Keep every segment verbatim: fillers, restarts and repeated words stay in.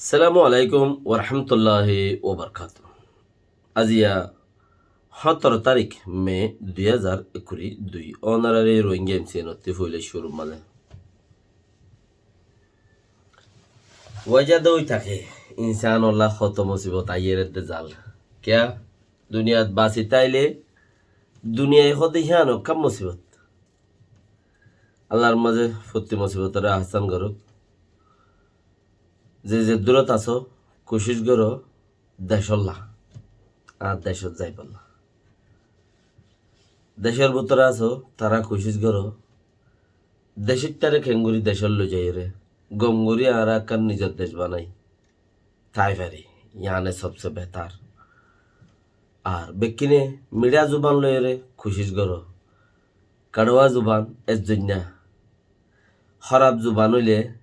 Assalamu alaikum warahmatulláhi wabarakátuhu. Aziya hóñtoro tarík me dui házar ekkuri dui. Ónorare Rohingya M C N ottú foila cúrur mazé wajá de ói táke, insán olla hoto musibot aiyér edde zal. Kiyá? Duniyat basi táile duniyai hóde híyan ekkán musibot. Allar mazé fottí musibotoré ahán gorók. Ze zeddúrot asó, kucíc goró decólla, añár decót zaibolla. Decór bútore asó, tará kucíc goró decóttáre keéngorí decót loi zaiyóre gom gorí añára ekkán nizor dec banai tái fari, yíane sobse betar. Ar bekkúne miçá zuban loiyóre kucíc goró. Keçuwa zuban ezzoinna, hóraf zuban óile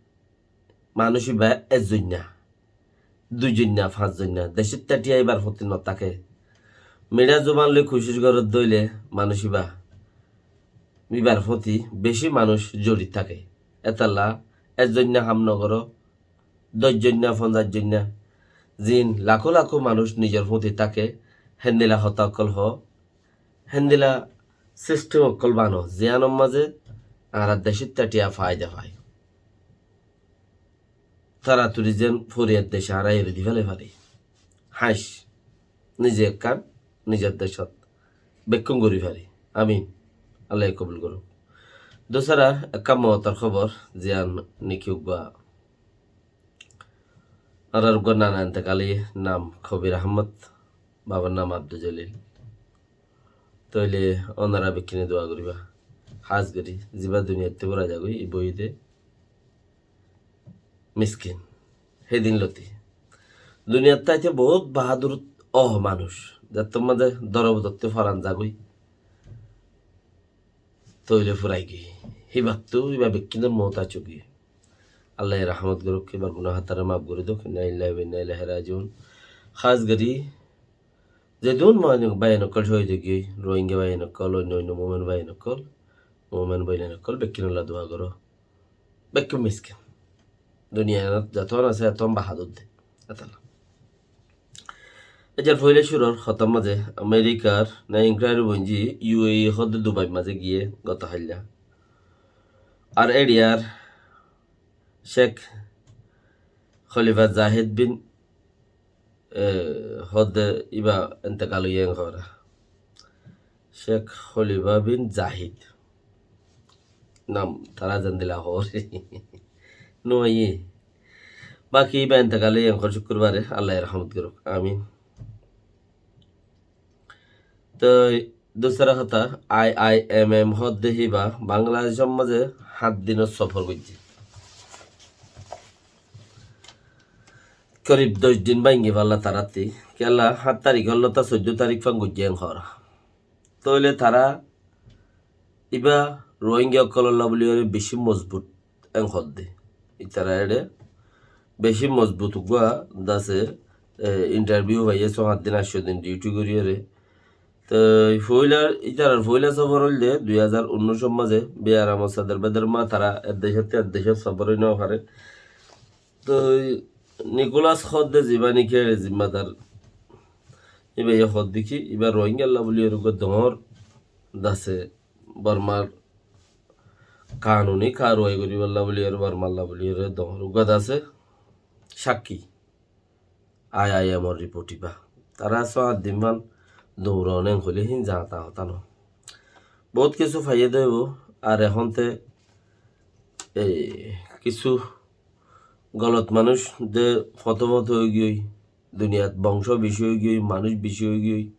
manúic íba ezzoinna, duizoinna, fañszoinna, decót tátiya íbar fúti notáke. Miçá zuban loi kucíc goródde óile manúic íba, íbar fúti bicí manúic zori táke. Étalla ezzoinna ham nogoró, doc zoinna, fonzaic zoinna, ziín lakó lakó manúic nizor fúti táke, héndila hotá ókkol hoó, héndila sistem ókkol bano, ziyánor mazé añára decót tátiya faida fai. Taraturi zen foriyar dec añára eri di félai fari. Háñc, nize ekkán, nizor decót bekkún gorí fari. Amin. Allaye kobul gorók. Dusara ekkán moutor hóbor, ziyán niki uggúa añárar uggúa nana entekali, nam Kobir Ahmod, babar nam Abdul Jalil. Tóile ónora bekkúne dua goríba. Hás gorí, zibá duniyattú fúrai zagói, ibá óilde miskin. Hédin lóti. Duniyat táite bout bahádur óh manúic. Zettór mazé dóro bodottú foran zagói. Tóile furai giyói. Híbattú íba bekkúnor moót aiccé giyói. Allaye rahmot gorók, íbar guná hátaré maf gorí douk. Inna lillahi wa inna ilaihi rajiun. Hás gorí zedún báiyain ókkol cóhid ói giyói, Rohingya báiyain ókkol, oinno oinno mumin báiyain ókkol, mumin báiyain ókkol, bekkúnolla dua goró. Bekkún miskin. Duniyat zeton asé eton bahádur de. Etalla. Ejar foila cúrur hotár mazé Amerikar na inquiry bonzi U A E hoódde Dubair mazé giyé goto háilla. Ar eriyar Sheikh Khalifa Zahid bin, e, hoódde íba entekal óiye en hoór. Sheikh Khalifa bin Zahid. Nam tará zendilla hoór. Nuaiyé. Baki íba entekal óiye en hoór cúkkurbare, Allaye rahmot gorók. Amin. Toi dusara hotá, I I M M hoódde híba Bangladecór mazé hát dinor sofor goijjé. Korib doc din báñgi falla tarátti. Kiyólla hát tarík óllota soiddó tarík fán goijjé en hoór. Tóile tará íba Rohingya ókkolólla bóli yóre bicí mozbut en hoódde. Ítara eçé bicí mozbut uggúa dase, e, intarviu faiyé, só hát din, añctó din diuti gorí yóre. Toi foila, ítarar foila sofór óilde dui házar unnúicor mazé, biyaramor sadar bedar ma tará ek decóttu ek decót sofór ói no fare. Toi Nikolas hoódde zibá niki eçé zimmadar, íbaye hoódde ki, íba Rohingyalla bóli yóre uggúa doñr dase Bormar kanuni karwai goríballa bóli yóre, Bormalla bóli yóre doñr uggúa dase sákki. I I M or riport íba. Tará só hát din fán duñron en hoilé hín zañta hotá no. Bout kessú faiyé de óibo, ar ehón te, e, kessú golot manúic de foto foto ói giyói, duniyat bongcó bicí ói giyói, manúic bicí ói giyói.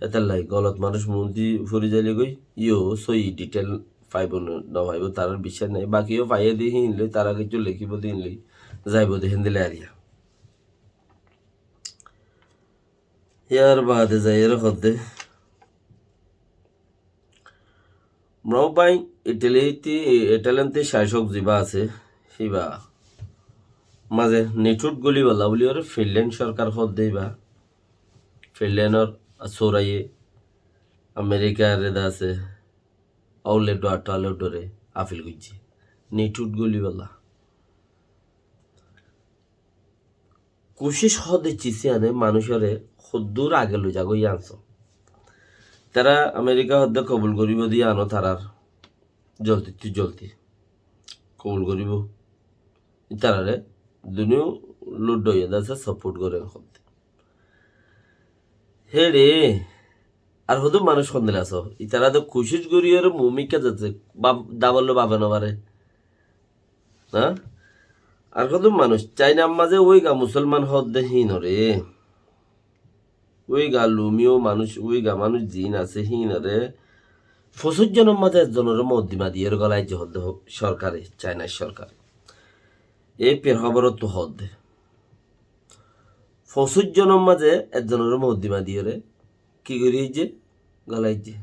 Étallai golot manúic muúnti fori zaile goi, yó sóiyi detail faibo no, no faibo, tarár biccác nai. Baki yó faiyé de híin loi, tará kessú lekíbo de híin loi, zaibo de héndilla ariya. Yar baade zaiyóre hoódde, Mrobáin Italiti, Italiyanti cácok zibá asé, híba mazé niṭhut gulibálla bóli yóre Finland sorkar hoódde íba. Finlandor sóraye Amerikare dase óulle dhoattále dhore afil goijjé. Niṭhut gulibálla. kucíc hoóde cis yíane manúicoré hoddúr age loi zagói yían só. Tará Amerika hoóde kobul goríbou de yíano tarár zoldittú zoldi kobul goríbou. Ítararé duníya lúddoiye de asé, saport goré hoóde. Héçe ar hoddúr manúic hondila asó, ítara de kucíc goríyoré muúmikká zate bab-, dabolló babe nofaré. Há? Ar hoddúr manúic, Cainár mazé Uiga musólman hoóde híinoré, Uiga lumíyo manúic, Uiga manúic ziín asé híinoré, foñsíc zonor mazé ekzonoré mokoddima diyóre golaijje hoóde ho-, sorkare, Cainár sorkare. Ei AFP r hóborottú hoóde. Foñsíc zonor mazé ekzonoré mokoddima diyóre ki gorí aijjé? Golaijjé.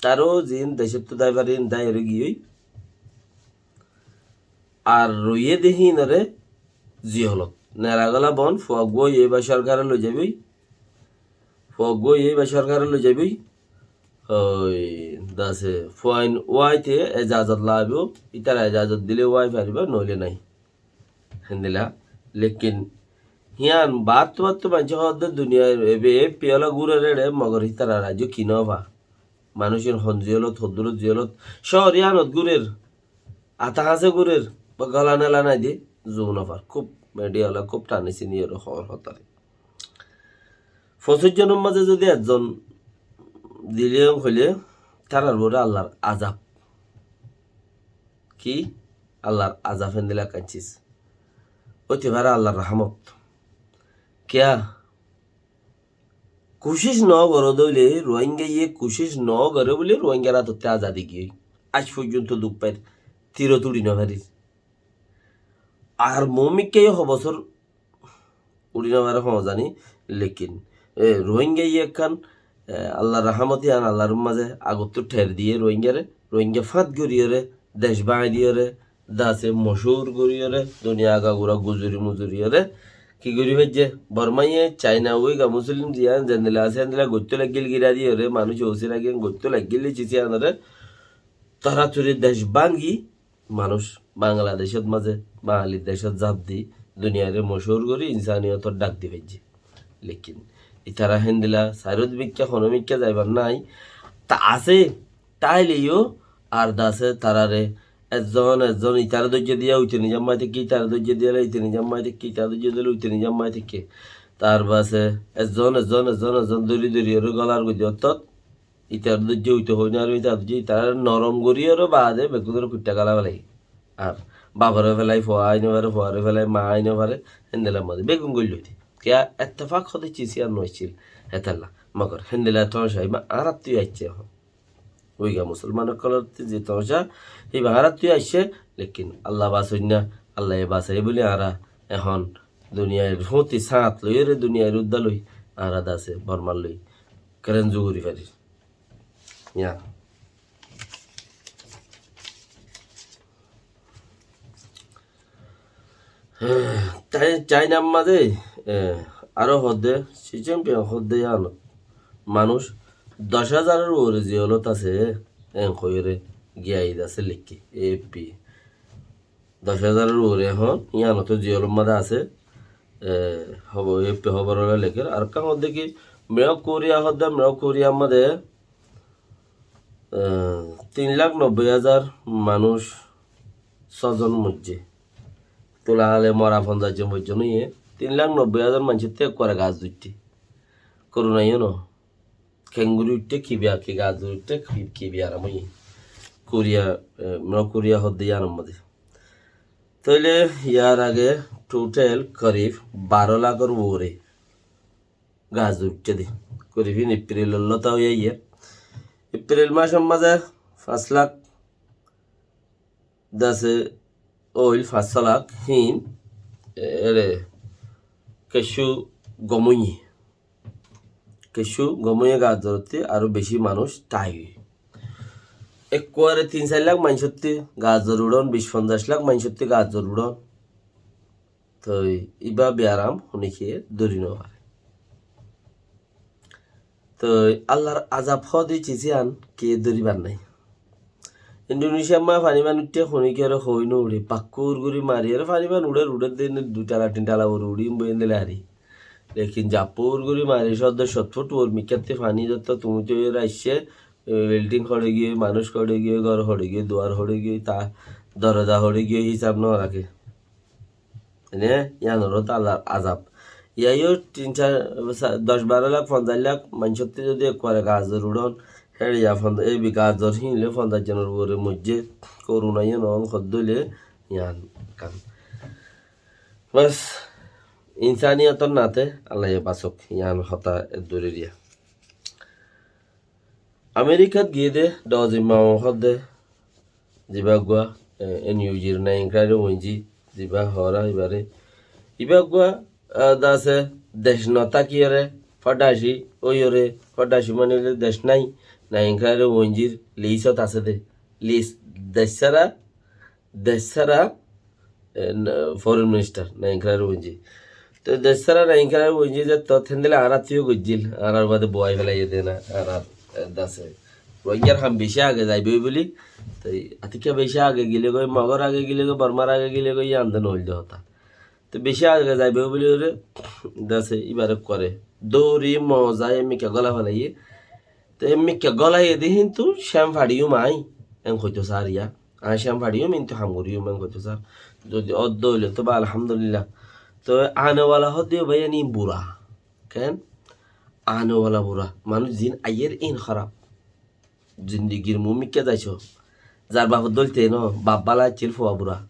Taró ziín decóttu dái farín dáiyore giyói. Ar roiyé de híinoré ziyolot. Nera gola bon, fua uggúa óiye íba sorkare loi zaibói. Fua uggúa óiye íba sorkare loi zaibói. Ói, dase, fuain uáite ezazot laibóu, ítara ezazot dile uái faribóu, noóile nái. Héndila, lekin hían báttu báttu maincé hoóde duniyair ebe AFP ola gúrer éçe, mogor hítara raijjó ki nofá. Manúic ín hon ziyolot, hoddúrot ziyolot, cóor yíanot gúrer, ata hañsé gúrer, ba gola nela nái de, zu nofár. Kúb midiya ola kúb tani sini ere hoór hotá. Foñsíc zonor mazé zodi ekzon dile hoilé, tarar uore Allar azab. Ki? Allar azab héndila ekkán cis. Óite fare Allar rahámot. Kiyá? Kucíc no goré de óile, Ruáingaye kucíc no goré buli Ruáingar átottú azadi giyói. Aij foijjonto duk fair, tirot uri no farir. Ar muúmikkáye ho bosór uri no fare hoó zani, lekin, e, Ruáingaye ekkán, e, Allar rahámot yían Allar mazé agottú ther diyé Ruáingare, Ruáinga fáñt goríyoré, dec báñgi diyoré, dase mochúr goríyoré, duniya agagura guzuri muzuriyóre, ki gorí faijjé? Bormáye, Caina, Uiga, Muslim ziyán zendila asé, héndila goittó laiggíl girá diyoré, manúic ósir age goittó laiggíl de cis yíanoré, toratori dec báñgi, manúic Bangladecót mazé, Bangali decót zaf di, duniyairé mochúr gorí, insaniyotor dhak di faijjé. Lekin, ítara héndila, sairó mikká, hono mikká zaibar nái, ta asé, táile yó, ar dase tarare, ezzon, ezzon, ítara dóijja diya, uite nizam mai táikke, ítara dóijja diya, uite nizam mai táikke, ítara dóijja diya, uite nizam mai táikke. Tar base, ezzon, ezzon, ezzon, ezzon, dóri, dóri, ere golar goijjé ottót, ítar dóijje uite hoói no fare, ítar dóijje, ítarare norom gorí ere baade beggúnore kuittá gala felai. Ar baforé felai fua ai no fare, fuaré felai maa ai no fare, héndilla mazé beggún goillói de. Kiyá ettefak hoóde cis yían no accíl, hétalla. Mogor héndilla tomacá ibá añárattú aiccé ehón. Uiga musolman ókkolór ze tomacá, ibá añárattú aiccé, lekin Allah basoinna, Allaye basaiyé buli añára ehón duniyair fúñti sáñt loiyóre, duniyair uddá loi, añára dase Bormar loi kerenzu gorí farir. Yá. Cai-, Cainar mazé, e, aró hoódde, Xi Jinping hoódde yíanot manúic doc házaror uore jelot asé, en hoiyóre giyai asé lekké, AFP. Doc házaror uore ehón yíanot jelor mazé asé, e, hóbor, AFP hóbor ókkole lekér. Ar ekkán hoódde ki, North Korea hoódde, North Korear mazé e, tin lak nobboi házar manúic sózon moijjé. Tulahale mora fonzaic zon foijjon óiye. Tin lak nobboi házar maincóttu ekkuare gas uiththé. Korona yó no. Kengori uiththé, ki biya-, ki gas uiththé, ki, ki biyaram óiye. Korea, e, North Korea hoódde yíanor mazé. Tóile yar age total korib baró lakor uore gas uiththé de. Korib híin Epril lóta ói aiyér. Epril macór mazé fañs lak dase óil, fañs só lak híin, e, ere, kessú gom óiye. Kessú gom óiye gas zorottú aró bicí manúic tái óiye. Ekkuare tin sair lak maincóttu gas zor uçón, bic fonzaic lak maincóttu gas zor uçón. Toi ibá biyaram honikiyé dóri no fare. Toi Allar azab hoóde cis yían kiyé dóribar nái. Indonesia ma faní ban uiththé, honíkiyóre hoi no uçé, pakkur gorí mariyóre faní ban uçér, uçér de ine dui tala tin tala uore uçí boi endilla ari. Lekin zappur gorí mari sodde sot fut uor mikkátti faní zotto, tumitó uore aiccé, e, building hoçé giyé, manúic hoçé giyé, gór hoçé giyé, duar hoçé giyé, ta doroza hoçé giyé, hísab no raké. Ene, yián oro to Allar azab. Yá yó tin sar, sa-, doc baró lak, fonzaic lak maincótte zodi ekkuare gazor uçón, héçe yá fonza-, ebi gazor híin loi fonzaic zonor uore moijjé, koruna yó no ón hoddé óile, yián kan. Bas, insaniyotor nate Allah ye basok, yián hotá eddurir yá. Amerikat giyé de Dozimma hoó de, ziba uggúa, e, N U G r naingkari wenji, ziba hoóra ibare. Iba uggúa, a, de asé, dec no tákiyóre, fódhaci óiyore, fódhaci mani óile dec nái, naingkari wenjir lisot asé de. Lis, dec sára, dec sára, e, n-, foreign minister, naingkari wenji. Toi dec sára naingkari wenji zettót héndilla añárattú yó goijjíl, añárar bade buwai félaiye de na, añárar, e, de asé. Rohingyar ham beci age zaiboi buli, toi atikka beci age gile goi, Mogor age gile goi, Bormar age gile goi, yián de no óil de hotá. Te beci age zaiboi buli ore, de asé, ibare kore. Dóri moza e mikka gola félaiye. Te mikka gola ye de hintu cem façiyum añí, en hoito sar yá. Añí cem façiyum, hintu ham goríyum, en hoito sar. Zodi oddo óile to ba alhamdulillah. To ane wala hoó de bái, eni bura. Ken? Ane wala bura. Manúic zin aiyer in hóraf. Zindigir mumikka zaiso. Zar baf dóil te no, baf bála accíl, fua bura.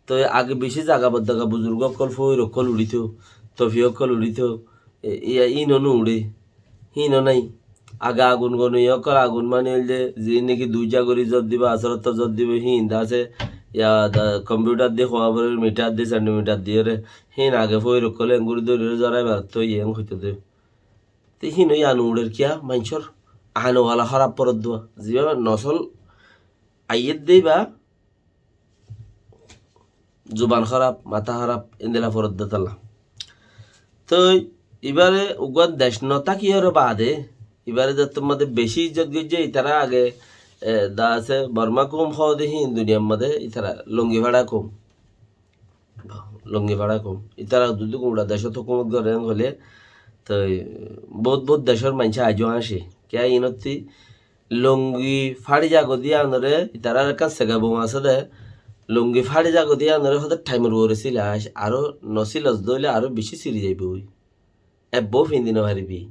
Toi age beci zaga boddaga buzurg ókkol, foir ókkol uçíto, tofi ókkol uçíto, e, iya, ino no uçé, hino nai. Age agun goni ókkol, agun mani óilde, ziín niki duijja gori zot dibo, asorottó zot dibo, híin de asé, ya, da, kompiutar di, howa borir mitar di, sentimitar diyóre, híin age foir ókkole engori dóri zorai barattó, iye eng hoito de. Te híin oi anu uçer kiya maincór? Anu wala hóraf foredduwa. Ziba nosol aiyér de iba zuban hóraf, matá hóraf, endilla foredduwa tolla. Toi ibare uggúa dec no tákiyóre baade, ibare zettór mazé beci izzot goijjé, itara age, e, de asé, Borma koum hoó de híin duniyar mazé, itara longi fara koum. Longi fara koum. Itara zodi gura decót hókumot goré hoilé, toi bout bout decór maincé aijjó añcé. Kiyá inottí longi fari zago de yiánore, itarar ekkán sega bom asé de, longi fari zago de yiánore hóde thaimor uore sila ac, aró no silos de óile aró beci siri zaiboi. Ebbou findi no faribi.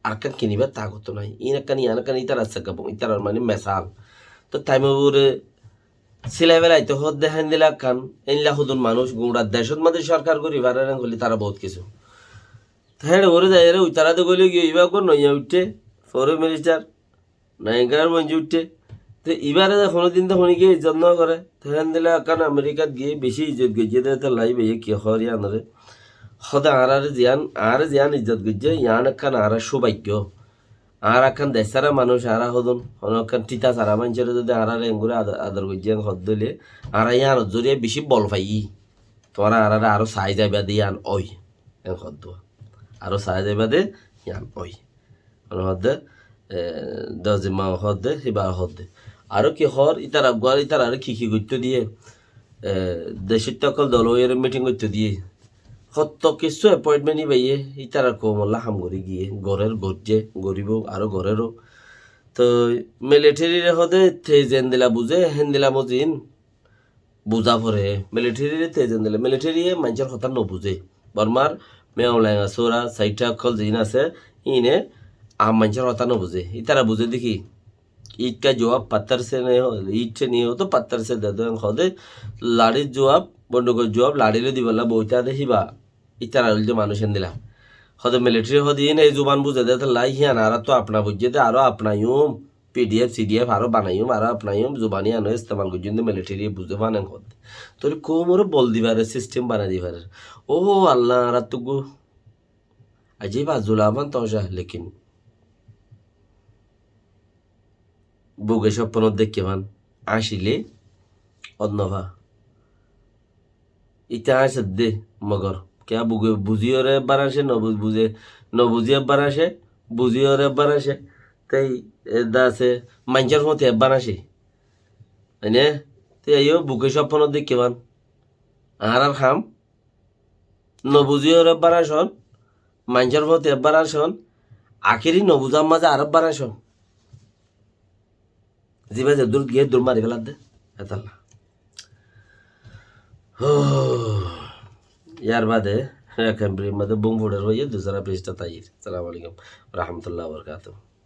Arekkán kinibar tagot nai. Iín ekkán, yián ekkán, ítarar sega bom, ítarar mani mesal. Toi thaimor uore silai felaito hoó de héndilla ekkán, éilla hodún manúic gura decót mazé sorkar gori farer hoilé tara bout kessú. Toi héçe uore zaiyóre uitara de goli giyé, iba uggúa noiya uiththé, foreign minister, naingkarar wenji uiththé. Te ibare de honodin de honi giyé izzot no goré. Te héndilla ekkán Amerikat giyé beci izzot goijjé de, te lai baiye ki hoór yiánore. Hóde añárare ziyán, añáre ziyán izzot goijjé, yián ekkán añárar soubhaggo. Añára ekkán dec sára manúic, añára hodún, hono ekkán tita sára maincóre zodi añárare engori ad-, ador goijjé, en hoó de óile, añára yiánor zoriya beci bol faiyí. Tuáñra añárare aró sai zaiba de yián ói, en hoó de. Aró sai zaiba de yián ói. Mane hoó de, e, Dozimma hoó de, híba hoó de. Aró ki hoór, ítara uggúa, ítarare ki ki goittó diyé, e, decóitta ókkol dol óiyore miting goittó diyé. Hotto kessú appointment íbaye, ítarar koumolla ham gorí giyé, gorér, goijjé, goríbo, aró goréro. Toi militerire hoó de, te zendilla buzé, héndilla mozin, buza fore. Militerire te zendilla, militiriye maincór hotá no buzé. Bormar Meolenga sóra, saita ókkol ziín asé, híine am maincór hotá no buzé. Ítara buzé de ki? Iit ka juwab pattar se nahi ho, iit se nahi ho to pattar se de do, en hoó de, laçir juwab, bondukor juwab laçi loi dibálla boitá de híba. Ítara óilde manúic héndilla. Hóde militari hóde iín ei zuban buzé de, tolla híyan añára to apna buijjé de, aró apnaiyum, P D F, C D F aró banaiyum, aró apnaiyum, zuban híyan estemal goijjum de militari buzé fán en hóde. Tóile koumoré bol dibar sistem banai dibar. Ó Allah, añára to gó ajib a zulaman toca, lekin buge sopponot dekke fán, añcile ot no fa. Ite añcedde mogor. Kiyá buge buziyore ebbar añce, no bu-, buze, no buzi ebbar añce, buziyore ebbar añce. Tei edda asé, maincór fúañti ebbar añce. Óine? Te yó buke sóppon dekké fán. Añárar ham. Nobuzíyore ebbar añcon, maincór foti ebbar añcon, akéri nobuzár mazé ar ebbar añcon. Ziba ze dur giyé dur mari féladde. Hétolla. Hó. Yar bade, ekkan biri mazé bum fuçer hoiyé, dusara pista taiyir. Assalamu alaikum wa rahmatullahi wa barakatuhu.